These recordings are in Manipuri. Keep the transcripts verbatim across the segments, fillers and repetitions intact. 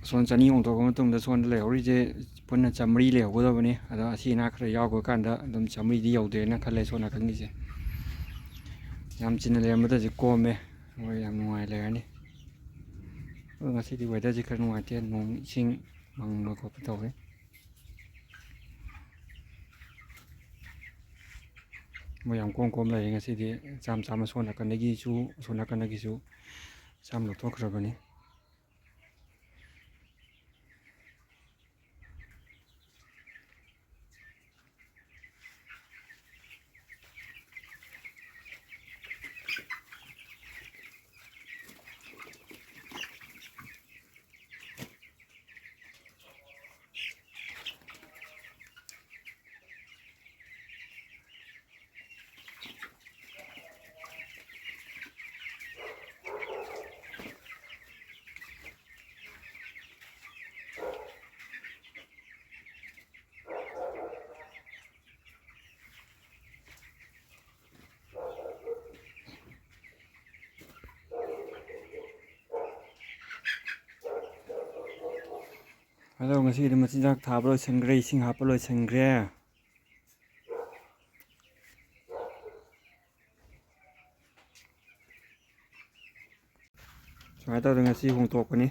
ꯁꯣꯝ ꯆꯅꯤ ꯍꯣꯡꯗꯣꯛꯑ ꯃꯇꯨꯡꯗ ꯁꯣꯝꯗ ꯂꯩꯍꯧꯔꯤꯁꯦ ꯄꯨꯟꯅ ꯆꯥꯝꯃꯔꯤ ꯂꯩꯍꯧꯒꯗꯕꯅꯤ꯫ ꯑꯗꯣ ꯑꯁꯤ ꯑꯅꯥ ꯈꯔ ꯌꯥꯎꯈ꯭ꯔꯀꯥꯟꯗ ꯑꯗꯨꯝ ꯆꯥꯝꯃꯔꯤꯗꯤ ꯌꯧꯗ꯭ꯔꯦꯅ ꯈꯜꯂꯦ꯫ ꯁꯣꯝ ꯅꯥꯀꯟꯒꯤꯁꯦ ꯌꯥꯝ ꯆꯤꯟꯅ ꯂꯩꯔꯝꯕꯗ ꯍꯧꯖꯤꯛ ꯀꯣꯝꯃꯦ꯫ ꯍꯣꯏ, ꯌꯥꯝ ꯅꯨꯡꯉꯥꯏ ꯂꯩꯔꯅꯤ꯫ ꯑꯗꯣ ꯉꯁꯤꯗꯤ weatherꯁꯤ ꯈꯔ ꯅꯨꯡꯉꯥꯏꯇꯦ, ꯅꯣꯡ ꯏꯁꯤꯡ ꯃꯪꯕ ꯈꯣꯠꯄ ꯇꯧꯋꯦ꯫ ꯃꯣꯏ ꯌꯥꯝ ꯀꯣꯝ ꯀꯣꯝ ꯂꯩꯔꯦ ꯉꯁꯤꯗꯤ꯫ ꯆꯥꯝ ꯆꯥꯝꯃ ꯁꯣꯝ ꯅꯥꯀꯟꯗꯒꯤꯁꯨ, ꯁꯣꯝ ꯅꯥꯀꯟꯗꯒꯤꯁꯨ ꯆꯥꯝ ꯂꯧꯊꯣꯛꯈ꯭ꯔꯕꯅꯤ꯫ ꯑꯗꯣ ꯉꯁꯤꯒꯤꯗꯤ ꯃꯆꯤꯟꯖꯥꯛ ꯊꯥꯕ ꯂꯣꯏꯁꯤꯟꯈ꯭ꯔꯦ, ꯏꯁꯤꯡ ꯍꯥꯞꯄ ꯂꯣꯏꯁꯤꯟꯈ꯭ꯔꯦ꯫ ꯁꯨꯃꯥꯏꯅ ꯇꯧꯗꯅ ꯉꯁꯤ ꯍꯣꯡꯗꯣꯛꯄꯅꯤ꯫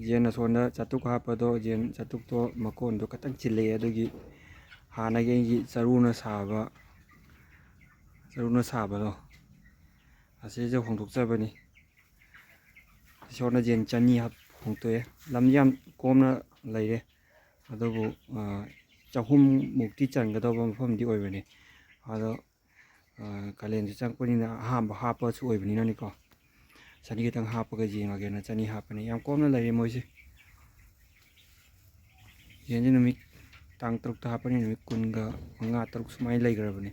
ꯌꯦꯟ ꯑꯁꯣꯝꯗ ꯆꯥꯇꯨꯛ ꯍꯥꯞꯄꯗꯣ, ꯌꯦꯟ ꯆꯥꯇꯨꯛꯇꯣ ꯃꯀꯣꯟꯗꯣ ꯈꯤꯇꯪ ꯆꯤꯜꯂꯛꯑꯦ, ꯑꯗꯨꯒꯤ ꯍꯥꯟꯅꯒꯤ ꯑꯩꯒꯤ ꯆꯔꯨꯅ ꯁꯥꯕ, ꯆꯔꯨꯅ ꯁꯥꯕꯗꯣ ꯑꯁꯤꯁꯨ ꯍꯣꯡꯗꯣꯛꯆꯕꯅꯤ꯫ ꯏꯁꯣꯔꯅ ꯌꯦꯟ ꯆꯅꯤ ꯍꯥꯞ-, ꯍꯣꯡꯇꯣꯛꯑꯦ꯫ ꯂꯝꯗꯤ ꯌꯥꯝ ꯀꯣꯝꯅ ꯂꯩꯔꯦ, ꯑꯗꯨꯕꯨ, ꯑ, ꯆꯍꯨꯝ ꯃꯨꯛꯇꯤ ꯆꯟꯒꯗꯧꯕ ꯃꯐꯝꯗꯤ ꯑꯣꯏꯕꯅꯤ꯫ ꯑꯗꯣ, ꯑ, ꯀꯥꯂꯦꯟꯁꯨ ꯆꯪꯉꯛꯄꯅꯤꯅ ꯑꯍꯥꯟꯕ ꯍꯥꯞꯄꯁꯨ ꯑꯣꯏꯕꯅꯤꯅꯅꯤꯀꯣ, ꯆꯅꯤ ꯈꯛꯇꯪ ꯍꯥꯞꯄꯒ ꯌꯦꯡꯉꯒꯦꯅ ꯆꯅꯤ ꯍꯥꯞꯄꯅꯤ꯫ ꯌꯥꯝ ꯀꯣꯝꯅ ꯂꯩꯔꯦ ꯃꯣꯏꯁꯦ꯫ ꯌꯦꯟꯁꯦ ꯅꯨꯃꯤꯠ ꯇꯥꯡ ꯇꯔꯨꯛꯇ ꯍꯥꯞꯄꯅꯤ, ꯅꯨꯃꯤꯠ ꯀꯨꯟꯒ ꯃꯉꯥ, ꯇꯔꯨꯛ ꯁꯨꯃꯥꯏꯅ ꯂꯩꯈ꯭ꯔꯕꯅꯤ꯫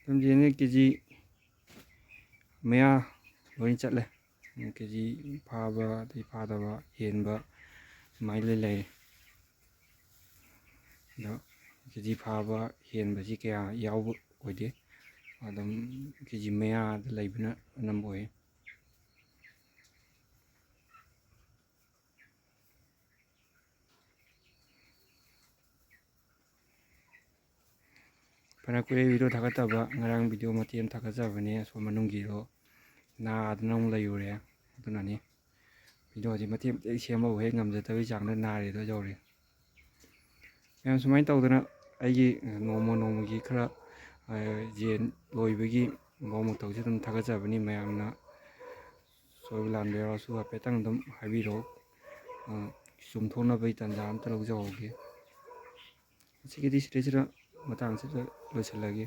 ꯑꯗꯨꯝ ꯌꯦꯟꯁꯦ ꯀꯦ ꯖꯤ ꯃꯌꯥ ꯂꯣꯏ ꯆꯠꯂꯦ꯫ ꯀꯦ ꯖꯤ ꯐꯥꯕ, ꯑꯗꯩ ꯐꯥꯗꯕ, ꯍꯦꯟꯕ ꯁꯨꯃꯥꯏꯅ ꯂꯣꯏ ꯂꯩꯔꯦ꯫ ꯑꯗꯣ ꯀꯦ ꯖꯤ ꯐꯥꯕ ꯍꯦꯟꯕꯁꯤ ꯀꯌꯥ ꯌꯥꯎꯕ ꯑꯣꯏꯗꯦ꯫ ꯑꯗꯨꯝ ꯀꯦ ꯖꯤ ꯃꯌꯥꯗ ꯂꯩꯕꯅ ꯑꯅꯝꯕ ꯑꯣꯏ꯫ ꯐꯅ ꯀꯨꯏꯔꯦ ꯚꯤꯗꯤꯑꯣ ꯊꯥꯒꯠꯇꯕ꯫ ꯉꯔꯥꯡ ꯚꯤꯗꯤꯑꯣ ꯃꯇꯦꯛ ꯑꯃ ꯊꯥꯒꯠꯆꯕꯅꯦ, ꯑꯁꯣꯝ ꯃꯅꯨꯡꯒꯤꯗꯣ ꯅꯥꯗꯅ ꯑꯃꯨꯛ ꯂꯩꯔꯨꯔꯦ꯫ ꯑꯗꯨꯅꯅꯤ ꯚꯤꯗꯤꯑꯣꯁꯦ ꯃꯇꯦꯛ ꯃꯇꯦꯛ ꯁꯦꯝꯕꯕꯨ ꯍꯦꯛ ꯉꯝꯖꯗꯕꯒꯤ ꯆꯥꯡꯗ ꯅꯥꯔꯦꯗꯣ ꯌꯧꯔꯦ꯫ ꯃꯌꯥꯝ, ꯁꯨꯃꯥꯏꯅ ꯇꯧꯗꯅ ꯑꯩꯒꯤ ꯅꯣꯡꯃ ꯅꯣꯡꯃꯒꯤ ꯈꯔ, ꯑ, ꯌꯦꯟ ꯂꯣꯏꯕꯒꯤ ꯃꯑꯣꯡ ꯃꯇꯧꯁꯦ ꯑꯗꯨꯝ ꯊꯥꯒꯠꯆꯕꯅꯤ꯫ ꯃꯌꯥꯝꯅ ꯁꯣꯏꯕ ꯂꯥꯟꯕ ꯌꯥꯎꯔꯁꯨ ꯍꯥꯏꯐꯦꯠꯇꯪ ꯑꯗꯨꯝ ꯍꯥꯏꯕꯤꯔꯛꯑꯣ꯫ ꯑ, ꯆꯨꯝꯊꯣꯛꯅꯕꯒꯤ ꯇꯥꯟꯖꯥ ꯑꯝꯇ ꯂꯧꯖꯍꯧꯒꯦ꯫ ꯉꯁꯤꯒꯤꯗꯤ ꯁꯤꯗꯩꯁꯤꯗ ꯃꯇꯥꯡꯁꯤꯗ ꯂꯣꯏꯁꯤꯜꯂꯒꯦ꯫